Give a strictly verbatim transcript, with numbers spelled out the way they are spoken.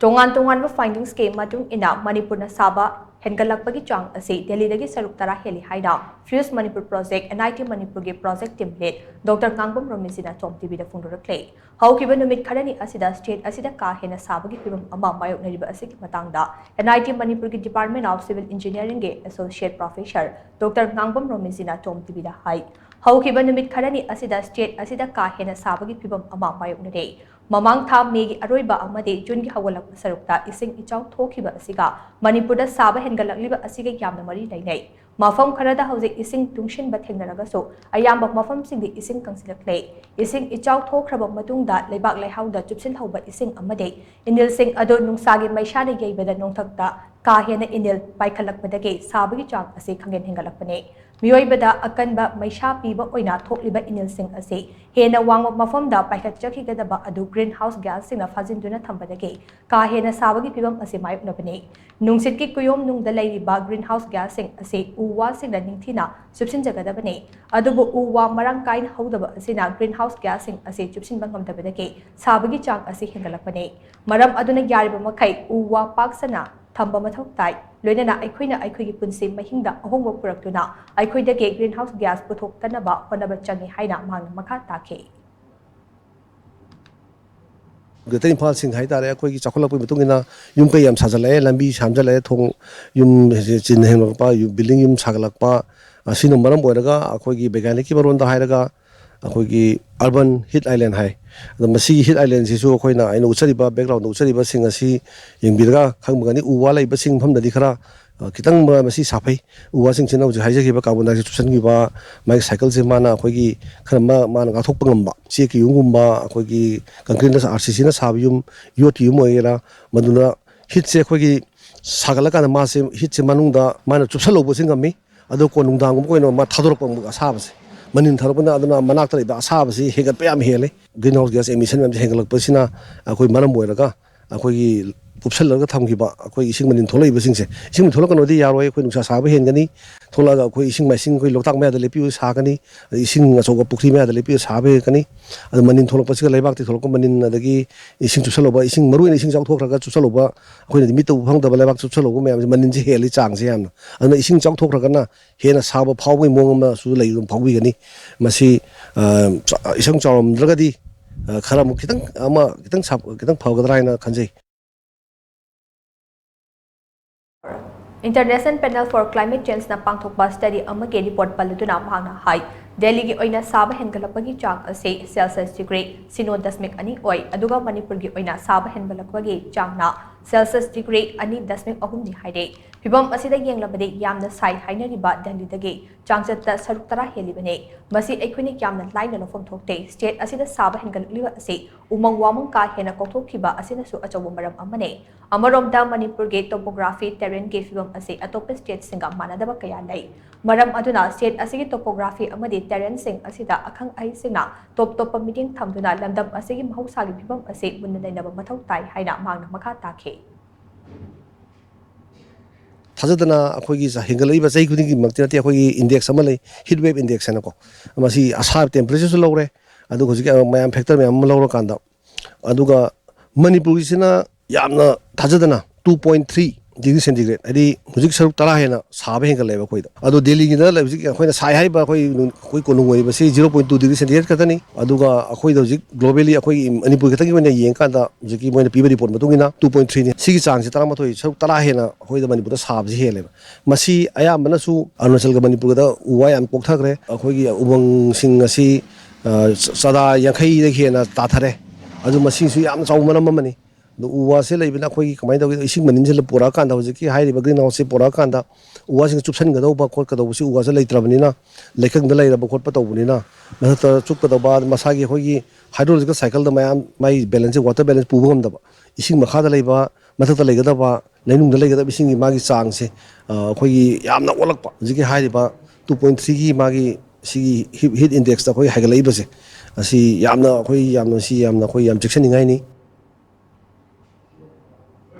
ꯇꯣꯉꯥꯟ ꯇꯣꯉꯥꯟꯕ findings ꯀꯤ ꯃꯇꯨꯡ ꯏꯟꯅ ꯃꯅꯤꯄꯨꯔꯅ ꯁꯥꯕ ꯍꯦꯟꯒꯠꯂꯛꯄꯒꯤ ꯆꯥꯡ ꯑꯁꯤ ꯗꯦꯜꯂꯤꯗꯒꯤ ꯁꯔꯨꯛ ꯇꯔꯥ ꯍꯦꯜꯂꯤ ꯍꯥꯏꯅ Fuse Manipur Project, N I T Manipur ꯒꯤ Project Team Lead Doctor ꯉꯥꯡꯕꯝ ꯔꯣꯃꯤꯖꯤꯅ ꯇꯣꯝ ꯇꯤꯚꯤꯗ ꯐꯣꯡꯗꯣꯔꯛꯂꯦ꯫ ꯍꯧꯈꯤꯕ ꯅꯨꯃꯤꯠ ꯈꯔꯅꯤ ꯑꯁꯤꯗ state ꯑꯁꯤꯗ ꯀꯥ ꯍꯦꯟꯅ ꯁꯥꯕꯒꯤ ꯐꯤꯚꯝ ꯑꯃ ꯃꯥꯌꯣꯛꯅꯔꯤꯕ ꯑꯁꯤꯒꯤ ꯃꯇꯥꯡꯗ N I T Manipur ꯒꯤ Department of Civil Engineering ꯒꯤ Associate Professor Doctor ꯉꯥꯡꯕꯝ ꯔꯣꯃꯤꯖꯤꯅ ꯇꯣꯝ ꯇꯤꯚꯤꯗ ꯍꯥꯏ꯫ ꯍꯧꯈꯤꯕ ꯅꯨꯃꯤꯠ ꯈꯔꯅꯤ ꯑꯁꯤꯗ state ꯑꯁꯤꯗ ꯀꯥ ꯍꯦꯟꯅ ꯁꯥꯕꯒꯤ ꯐꯤꯚꯝ ꯑꯃ ꯃꯥꯌꯣꯛꯅꯔꯦ꯫ ꯃꯃꯥꯡ ꯊꯥ ꯃꯦꯒꯤ ꯑꯔꯣꯏꯕ ꯑꯃꯗꯤ ꯖꯨꯟꯒꯤ ꯍꯧꯒꯠꯂꯛꯄ ꯁꯔꯨꯛꯇ ꯏꯁꯤꯡ ꯏꯆꯥꯎ ꯊꯣꯛꯈꯤꯕ ꯑꯁꯤꯒ ꯃꯅꯤꯄꯨꯔꯗ ꯁꯥꯕ ꯍꯦꯟꯒꯠꯂꯛꯂꯤꯕ ꯑꯁꯤꯒ ꯌꯥꯝꯅ ꯃꯔꯤ ꯂꯩꯅꯩ꯫ ꯃꯐꯝ ꯈꯔꯗ ꯍꯧꯖꯤꯛ ꯏꯁꯤꯡ ꯇꯨꯡꯁꯤꯟꯕ ꯊꯦꯡꯅꯔꯒꯁꯨ, ꯑꯌꯥꯝꯕ ꯃꯐꯝꯁꯤꯡꯗꯤ ꯏꯁꯤꯡ ꯀꯪꯁꯤꯜꯂꯛꯂꯦ꯫ ꯏꯁꯤꯡ ꯏꯆꯥꯎ ꯊꯣꯛꯈ꯭ꯔꯕ ꯃꯇꯨꯡꯗ ꯂꯩꯕꯥꯛ ꯂꯩꯍꯥꯎꯗ ꯆꯨꯞꯁꯤꯜꯍꯧꯕ ꯏꯁꯤꯡ ꯑꯃꯗꯤ ꯏꯅꯤꯜꯁꯤꯡ ꯑꯗꯨ ꯅꯨꯡꯁꯥꯒꯤ ꯃꯩꯁꯥꯅ ꯌꯩꯕꯗ ꯅꯣꯡꯊꯛꯇ ꯀꯥ ꯍꯦꯟꯅ ꯏꯅꯤꯜ ꯄꯥꯏꯈꯠꯂꯛꯄꯗꯒꯤ ꯁꯥꯕꯒꯤ ꯆꯥꯡ ꯑꯁꯤ ꯈꯪꯍꯦꯟ ꯍꯦꯟꯒꯠꯂꯛꯄꯅꯤ꯫ ꯃꯤꯑꯣꯏꯕꯗ ꯑꯀꯟꯕ ꯃꯩꯁꯥ ꯄꯤꯕ ꯑꯣꯏꯅ ꯊꯣꯛꯂꯤꯕ ꯏꯅꯤꯜꯁꯤꯡ ꯑꯁꯤ ꯍꯦꯟꯅ ꯋꯥꯡꯕ ꯃꯐꯝꯗ ꯄꯥꯏꯈꯠꯆꯈꯤꯒꯗꯕ ꯑꯗꯨ green house gas ꯁꯤꯡꯅ ꯐꯥꯖꯤꯟꯗꯨꯅ ꯊꯝꯕꯗꯒꯤ ꯀꯥ ꯍꯦꯟꯅ ꯁꯥꯕꯒꯤ ꯐꯤꯚꯝ ꯑꯁꯤ ꯃꯥꯌꯣꯛꯅꯕꯅꯤ꯫ ꯅꯨꯡꯁꯤꯠꯀꯤ ꯀꯨꯌꯣꯝꯅꯨꯡꯗ ꯂꯩꯔꯤꯕ green house gas ꯁꯤꯡ ꯑꯁꯤ ꯎ ꯋꯥꯁꯤꯡꯅ ꯅꯤꯡꯊꯤꯅ ꯆꯨꯞꯁꯤꯟꯖꯒꯗꯕꯅꯤ꯫ ꯑꯗꯨꯕꯨ ꯎ ꯋꯥ ꯃꯔꯥꯡ ꯀꯥꯏꯅ ꯍꯧꯗꯕ ꯑꯁꯤꯅ green house gas ꯁꯤꯡ ꯑꯁꯤ ꯆꯨꯞꯁꯤꯟꯕ ꯉꯝꯗꯕꯗꯒꯤ ꯁꯥꯕꯒꯤ ꯆꯥꯡ ꯑꯁꯤ ꯍꯦꯟꯒꯠꯂꯛꯄꯅꯤ꯫ ꯃꯔꯝ ꯑꯗꯨꯅ ꯌꯥꯔꯤꯕ ꯃꯈꯩ ꯎ ꯋꯥ ꯄꯥꯛ ꯁꯟꯅ ꯊꯝꯕ ꯃꯊꯧ ꯇꯥꯏ꯫ ꯂꯣꯏꯅꯅ ꯑꯩꯈꯣꯏꯅ ꯑꯩꯈꯣꯏꯒꯤ ꯄꯨꯟꯁꯤ ꯃꯍꯤꯡꯗ ꯑꯍꯣꯡꯕ ꯄꯨꯔꯛꯇꯨꯅ ꯑꯩꯈꯣꯏꯗꯒꯤ green house gas ꯄꯨꯊꯣꯛꯇꯅꯕ ꯍꯣꯠꯅꯕ ꯆꯪꯏ ꯍꯥꯏꯅ ꯃꯍꯥꯛꯅ ꯃꯈꯥ ꯇꯥꯈꯤ꯫ Greater ꯏꯝꯐꯥꯜꯁꯤꯡ ꯍꯥꯏꯇꯥꯔꯦ, ꯑꯩꯈꯣꯏꯒꯤ ꯆꯥꯎꯈꯠꯂꯛꯄꯒꯤ ꯃꯇꯨꯡ ꯏꯟꯅ ꯌꯨꯝ ꯀꯩ ꯌꯥꯝ ꯁꯥꯖꯜꯂꯛꯑꯦ, ꯂꯝꯕꯤ ꯁꯦꯝꯖꯜꯂꯛꯑꯦ, ꯊꯣꯡ, ꯌꯨꯝ ꯆꯤꯟ ꯍꯦꯟꯒꯠꯂꯛꯄ, ꯌꯨꯝ, building ꯌꯨꯝ ꯁꯥꯒꯠꯂꯛꯄ, ꯑꯁꯤꯅ ꯃꯔꯝ ꯑꯣꯏꯔꯒ ꯑꯩꯈꯣꯏꯒꯤ ꯕꯩꯒꯥꯅꯤꯛꯀꯤ ꯃꯔꯣꯟꯗ ꯍꯥꯏꯔꯒ ꯑꯩꯈꯣꯏꯒꯤ urban heat island ꯍꯥꯏ꯫ ꯑꯗꯣ ꯃꯁꯤꯒꯤ heat island ꯁꯤꯁꯨ ꯑꯩꯈꯣꯏꯅ, ꯑꯩꯅ ꯎꯠꯆꯔꯤꯕ, background ꯗ ꯎꯠꯆꯔꯤꯕꯁꯤꯡ ꯑꯁꯤ ꯌꯦꯡꯕꯤꯔꯒ ꯈꯪꯕꯒꯅꯤ, ꯎ ꯋꯥ ꯂꯩꯕꯁꯤꯡ ꯃꯐꯝꯗꯗꯤ ꯈꯔ, ꯑ, ꯈꯤꯇꯪ ꯃ-, ꯃꯁꯤ ꯁꯥꯐꯩ꯫ ꯎ ꯋꯥꯁꯤꯡꯁꯤꯅ ꯍꯧꯖꯤꯛ ꯍꯥꯏꯖꯈꯤꯕ carbon dioxide ꯆꯨꯞꯁꯤꯟꯈꯤꯕ, ꯃꯥꯒꯤ cycle ꯁꯦ ꯃꯥꯅ ꯑꯩꯈꯣꯏꯒꯤ ꯈꯔ ꯃ-, ꯃꯥꯅ ꯉꯥꯛꯊꯣꯛꯄ ꯉꯝꯕ, ꯆꯦꯛꯀꯤ ꯌꯨꯝꯒꯨꯝꯕ, ꯑꯩꯈꯣꯏꯒꯤ concrete ꯅ, R C C ꯅ ꯁꯥꯕ ꯌꯨꯝ, ꯌꯣꯠꯀꯤ ꯌꯨꯝ ꯑꯣꯏꯒꯦꯔꯥ, ꯃꯗꯨꯅ heat ꯁꯦ ꯑꯩꯈꯣꯏꯒꯤ ꯁꯥꯒꯠꯂꯀꯥꯟꯗ ꯃꯥꯁꯦ, heat ꯁꯦ ꯃꯅꯨꯡꯗ ꯃꯥꯅ ꯆꯨꯞꯁꯜꯍꯧꯕꯁꯦ ꯉꯝꯃꯤ꯫ ꯑꯗꯨ ꯀꯣꯟ ꯅꯨꯡꯗꯥꯡꯒꯨꯝꯕ ꯑꯣꯏꯅ ꯃꯥ ꯊꯥꯗꯣꯔꯛꯄ ꯑꯃꯨꯛ ꯑꯁꯥꯕꯁꯦ, ꯃꯅꯤꯟ ꯊꯥꯗꯣꯔꯛꯄꯅ, ꯑꯗꯨꯅ ꯃꯅꯥꯛꯇ ꯂꯩꯕ ꯑꯁꯥꯕꯁꯤ ꯍꯦꯟꯒꯠꯄ ꯌꯥꯝ ꯍꯦꯜꯂꯤ꯫ Green house gas emission ꯃꯌꯥꯝꯁꯦ ꯍꯦꯟꯒꯠꯂꯛꯄꯁꯤꯅ ꯑꯩꯈꯣꯏ ꯃꯔꯝ ꯑꯣꯏꯔꯒ ꯑꯩꯈꯣꯏꯒꯤ ꯀꯨꯞꯁꯜꯂꯒ ꯊꯝꯈꯤꯕ ꯑꯩꯈꯣꯏ ꯏꯁꯤꯡ ꯃꯅꯤꯟ ꯊꯣꯛꯂꯛꯏꯕꯁꯤꯡꯁꯦ, ꯏꯁꯤꯡ ꯊꯣꯛꯂꯛꯀꯅꯣꯗꯤ ꯌꯥꯔꯣꯏ, ꯑꯩꯈꯣꯏ ꯅꯨꯡꯁꯥ ꯁꯥꯕ ꯍꯦꯟꯒꯅꯤ꯫ ꯊꯣꯛꯂꯛꯑꯒ ꯑꯩꯈꯣꯏ ꯏꯁꯤꯡ ꯃꯥꯏꯁꯤꯡ ꯑꯩꯈꯣꯏ ꯂꯣꯛꯇꯥꯛ ꯃꯌꯥꯗ ꯂꯦꯞꯄꯤꯌꯨ ꯁꯥꯒꯅꯤ, ꯑꯗꯩ ꯏꯁꯤꯡ ꯑꯆꯧꯕ ꯄꯨꯈ꯭ꯔꯤ ꯃꯌꯥꯗ ꯂꯦꯞꯄꯤꯌꯨ ꯁꯥꯕ ꯍꯦꯟꯒꯅꯤ꯫ ꯑꯗꯨ ꯃꯅꯤꯟ ꯊꯣꯛꯂꯛꯄꯁꯤꯒ ꯂꯩꯕꯥꯛꯇꯒꯤ ꯊꯣꯛꯂꯛꯄ ꯃꯅꯤꯟ, ꯑꯗꯒꯤ ꯏꯁꯤꯡ ꯆꯨꯞꯁꯜꯍꯧꯕ, ꯏꯁꯤꯡ ꯃꯔꯨꯑꯣꯏꯅ ꯏꯁꯤꯡ ꯆꯥꯎꯊꯣꯛꯈ꯭ꯔꯒ ꯆꯨꯞꯁꯜꯍꯧꯕ, ꯑꯩꯈꯣꯏꯅꯗꯤ ꯃꯤꯠꯇ ꯎꯕ ꯐꯪꯗꯕ ꯂꯩꯕꯥꯛ ꯆꯨꯞꯁꯜꯍꯧꯕ ꯃꯌꯥꯝꯁꯦ, ꯃꯅꯤꯟꯁꯦ ꯍꯦꯜꯂꯤ ꯆꯥꯡꯁꯦ ꯌꯥꯝꯅ꯫ ꯑꯗꯨꯅ ꯏꯁꯤꯡ ꯆꯥꯎꯊꯣꯛꯈ꯭ꯔꯒꯅ ꯍꯦꯟꯅ ꯁꯥꯕ ꯐꯥꯎꯕꯒꯤ ꯃꯑꯣꯡ ꯑꯃꯁꯨ ꯂꯩ, ꯑꯗꯨꯝ ꯐꯥꯎꯕꯤꯒꯅꯤ꯫ ꯃꯁꯤ, ꯑ, ꯆ-, ꯏꯁꯪ ꯆꯥꯎꯔꯝꯗ꯭ꯔꯒꯗꯤ, ꯑ, ꯈꯔ ꯑꯃꯨꯛ ꯈꯤꯇꯪ ꯑꯃ ꯈꯤꯇꯪ ꯁꯥ-, ꯈꯤꯇꯪ ꯐꯒꯗ꯭ꯔꯥ ꯍꯥꯏꯅ ꯈꯟꯖꯩ꯫ International Panel for Climate Change ꯅ ꯄꯥꯡꯊꯣꯛꯄ ꯁ꯭ꯇꯗꯤ ꯑꯃꯒꯤ ꯔꯤꯄꯣꯔꯠ ꯄꯜꯂꯗꯨꯅ ꯃꯍꯥꯛꯅ ꯍꯥꯏ, ꯗꯦꯜꯂꯤꯒꯤ ꯑꯣꯏꯅ ꯁꯥꯕ ꯍꯦꯟꯒꯠꯂꯛꯄꯒꯤ ꯆꯥꯡ ꯑꯁꯤ ꯁꯦꯜꯁꯤꯌꯁ ꯗꯤꯒ꯭ꯔꯤ ꯁꯤꯅꯣ ꯗꯁꯃꯤꯛ ꯑꯅꯤ ꯑꯣꯏ, ꯑꯗꯨꯒ ꯃꯅꯤꯄꯨꯔꯒꯤ ꯑꯣꯏꯅ ꯁꯥꯕ ꯍꯦꯟꯒꯠꯂꯛꯄꯒꯤ ꯆꯥꯡꯅ ꯁꯦꯜꯁꯤꯌꯁ ꯗꯤꯒ꯭ꯔꯤ ꯑꯅꯤ ꯗꯁꯃꯤꯛ ꯑꯍꯨꯝꯅꯤ ꯍꯥꯏꯔꯦ꯫ ꯐꯤꯚꯝ ꯑꯁꯤꯗ ꯌꯦꯡꯂꯕꯗꯤ ꯌꯥꯝꯅ ꯁꯥꯏ ꯍꯥꯏꯅꯔꯤꯕ ꯗꯦꯜꯂꯤꯗꯒꯤ ꯆꯥꯡꯆꯠꯇ ꯁꯔꯨꯛ ꯇꯔꯥ ꯍꯦꯜꯂꯤꯕꯅꯤ꯫ ꯃꯁꯤ ꯑꯩꯈꯣꯏꯅ ꯌꯥꯝꯅ ꯂꯥꯏꯅ ꯂꯧꯐꯝ ꯊꯣꯛꯇꯦ꯫ ꯁ꯭ꯇꯦꯠ ꯑꯁꯤꯗ ꯁꯥꯕ ꯍꯦꯟꯒꯠꯂꯛꯂꯤꯕ ꯑꯁꯤ ꯎꯃꯪ ꯋꯥꯃꯪ ꯀꯥ ꯍꯦꯟꯅ ꯀꯣꯛꯊꯣꯛꯈꯤꯕ ꯑꯁꯤꯅꯁꯨ ꯑꯆꯧꯕ ꯃꯔꯝ ꯑꯃꯅꯤ꯫ ꯑꯃꯔꯣꯝꯗ ꯃꯅꯤꯄꯨꯔꯒꯤ ꯇꯣꯄꯣꯒ꯭ꯔꯥꯐꯤ ꯇꯦꯔꯦꯟꯒꯤ ꯐꯤꯚꯝ ꯑꯁꯤ ꯑꯇꯣꯞꯄ ꯁ꯭ꯇꯦꯠꯁꯤꯡꯒ ꯃꯥꯟꯅꯗꯕ ꯀꯌꯥ ꯂꯩ꯫ ꯃꯔꯝ ꯑꯗꯨꯅ ꯁ꯭ꯇꯦꯠ ꯑꯁꯤꯒꯤ ꯇꯣꯄꯣꯒ꯭ꯔꯥꯐꯤ ꯑꯃꯗꯤ ꯇꯦꯔꯦꯟꯁꯤꯡ ꯑꯁꯤꯗ ꯑꯈꯪ ꯑꯍꯩꯁꯤꯡꯅ ꯇꯣꯞ ꯇꯣꯞꯄ ꯃꯤꯠꯌꯦꯡ ꯊꯝꯗꯨꯅ ꯂꯝꯗꯝ ꯑꯁꯤꯒꯤ ꯃꯍꯧꯁꯥꯒꯤ ꯐꯤꯚꯝ ꯑꯁꯤ ꯃꯨꯟꯅ ꯅꯩꯅꯕ ꯃꯊꯧ ꯇꯥꯏ ꯍꯥꯏꯅ ꯃꯍꯥꯛꯅ ꯃꯈꯥ ꯇꯥꯈꯤ꯫ ꯊꯥꯖꯗꯅ ꯑꯩꯈꯣꯏꯒꯤ ꯆ-, ꯍꯦꯟꯒꯠꯂꯛꯏꯕ ꯆꯍꯤ ꯈꯨꯗꯤꯡꯒꯤꯃꯛꯇꯤ ꯅꯠꯇꯦ, ꯑꯩꯈꯣꯏꯒꯤ ꯏꯟꯗꯦꯛꯁ ꯑꯃ ꯂꯩ, ꯍꯤꯠ ꯋꯦꯕ ꯏꯟꯗꯦꯛꯁ ꯍꯥꯏꯅꯀꯣ꯫ ꯃꯁꯤ ꯑꯁꯥꯕ ꯇꯦꯝꯄꯔꯦꯆꯔꯁꯨ ꯂꯧꯔꯦ, ꯑꯗꯨꯒ ꯍꯧꯖꯤꯛꯀꯤ ꯃꯌꯥꯝ ꯐꯦꯛꯇꯔ ꯃꯌꯥꯝ ꯑꯃ ꯂꯧꯔꯀꯥꯟꯗ, ꯑꯗꯨꯒ ꯃꯅꯤꯄꯨꯔꯒꯤꯁꯤꯅ ꯌꯥꯝꯅ ꯊꯥꯖꯗꯅ two point three degree centigrade, ꯍꯥꯏꯗꯤ ꯍꯧꯖꯤꯛ ꯁꯔꯨꯛ ꯇꯔꯥ ꯍꯦꯟꯅ ꯁꯥꯕ ꯍꯦꯟꯒꯠꯂꯦꯕ ꯑꯩꯈꯣꯏꯗ꯫ ꯑꯗꯣ ꯗꯦꯜꯂꯤꯒꯤꯗ ꯂꯩ-, ꯍꯧꯖꯤꯛ ꯑꯩꯈꯣꯏꯅ ꯁꯥꯏ ꯍꯥꯏꯔꯤꯕ ꯑꯩꯈꯣꯏ ꯅꯨꯡ-, ꯑꯩꯈꯣꯏ ꯀꯣꯅꯨꯡ ꯑꯣꯏꯔꯤꯕꯁꯤ zero point two degree centigrade ꯈꯛꯇꯅꯤ꯫ ꯑꯗꯨꯒ ꯑꯩꯈꯣꯏꯗ ꯍꯧꯖꯤꯛ globally ꯑꯩꯈꯣꯏꯒꯤ ꯃꯅꯤꯄꯨꯔ ꯈꯛꯇꯪꯒꯤ ꯑꯣꯏꯅ ꯌꯦꯡꯀꯥꯟꯗ ꯍꯧꯖꯤꯛꯀꯤ ꯃꯣꯏꯅ ꯄꯤꯕ ꯔꯤꯄꯣꯔꯠ ꯃꯇꯨꯡ ꯏꯟꯅ two point three ꯅꯤ꯫ ꯁꯤꯒꯤ ꯆꯥꯡꯁꯤ ꯇꯔꯥꯃꯥꯊꯣꯏ, ꯁꯔꯨꯛ ꯇꯔꯥ ꯍꯦꯟꯅ ꯑꯩꯈꯣꯏꯗ ꯃꯅꯤꯄꯨꯔꯗ ꯁꯥꯕꯁꯤ ꯍꯦꯜꯂꯦꯕ꯫ ꯃꯁꯤ ꯑꯌꯥꯝꯕꯅꯁꯨ ꯑꯔꯨꯅꯥꯆꯜꯒ ꯃꯅꯤꯄꯨꯔꯒꯗ ꯎ ꯋꯥ ꯌꯥꯝ ꯀꯣꯛꯊꯈ꯭ꯔꯦ꯫ ꯑꯩꯈꯣꯏꯒꯤ ꯎꯃꯪꯁꯤꯡ ꯑꯁꯤ, ꯑ, ꯆ-, ꯆꯥꯗꯥ ꯌꯥꯡꯈꯩꯗꯒꯤ ꯍꯦꯟꯅ ꯇꯥꯊꯔꯦ꯫ ꯑꯗꯨ ꯃꯁꯤꯁꯨ ꯌꯥꯝꯅ ꯆꯥꯎꯕ ꯃꯔꯝ ꯑꯃꯅꯤ꯫ ꯑꯗꯣ ꯎ ꯋꯥꯁꯦ ꯂꯩꯕꯅ ꯑꯩꯈꯣꯏꯒꯤ ꯀꯃꯥꯏꯅ ꯇꯧꯒꯦ, ꯏꯁꯤꯡ ꯃꯅꯤꯟꯁꯤꯗ ꯄꯨꯔꯛꯑꯀꯥꯟꯗ, ꯍꯧꯖꯤꯛꯀꯤ ꯍꯥꯏꯔꯤꯕ ꯒ꯭ꯔꯤꯟ ꯍꯥꯎꯁꯁꯦ ꯄꯨꯔꯛꯑꯀꯥꯟꯗ ꯎ ꯋꯥꯁꯤꯡ ꯆꯨꯞꯁꯤꯟꯒꯗꯧꯕ ꯈꯣꯠꯀꯗꯧꯕꯁꯤ ꯎ ꯋꯥꯁꯦ ꯂꯩꯇ꯭ꯔꯕꯅꯤꯅ, ꯂꯩꯀꯪꯗ ꯂꯩꯔꯕ ꯈꯣꯠꯄ ꯇꯧꯕꯅꯤꯅ, ꯃꯊꯛꯇ ꯆꯨꯞꯀꯗꯧꯕ, ꯃꯁꯥꯒꯤ ꯑꯩꯈꯣꯏꯒꯤ ꯍꯥꯏꯗ꯭ꯔꯣꯂꯣꯖꯤꯀꯦꯜ ꯁꯥꯏꯀꯜꯗ ꯃꯌꯥꯝ ꯃꯥꯒꯤ ꯕꯦꯂꯦꯟꯁꯁꯦ, ꯋꯥꯇꯔ ꯕꯦꯂꯦꯟꯁ ꯄꯨꯕ ꯉꯝꯗꯕ, ꯏꯁꯤꯡ ꯃꯈꯥꯗ ꯂꯩꯕ, ꯃꯊꯛꯇ ꯂꯩꯒꯗꯕ, ꯂꯩꯅꯨꯡꯗ ꯂꯩꯒꯗꯕ ꯏꯁꯤꯡꯒꯤ ꯃꯥꯒꯤ ꯆꯥꯡꯁꯦ, ꯑ, ꯑꯩꯈꯣꯏꯒꯤ ꯌꯥꯝꯅ ꯑꯣꯜꯂꯛꯄ, ꯍꯧꯖꯤꯛꯀꯤ ꯍꯥꯏꯔꯤꯕ two point three ꯒꯤ ꯃꯥꯒꯤ ꯁꯤꯒꯤ ꯍꯤꯠ, ꯍꯤꯠ ꯏꯟꯗꯦꯛꯁꯇ ꯑꯩꯈꯣꯏ ꯍꯥꯏꯒꯠꯂꯛꯏꯕꯁꯦ, ꯑꯁꯤ ꯌꯥꯝꯅ ꯑꯩꯈꯣꯏ ꯌꯥꯝꯅ, ꯁꯤ ꯌꯥꯝꯅ ꯑꯩꯈꯣꯏ ꯌꯥꯝ ꯆꯦꯛꯁꯤꯟꯅꯤꯡꯉꯥꯏꯅꯤ꯫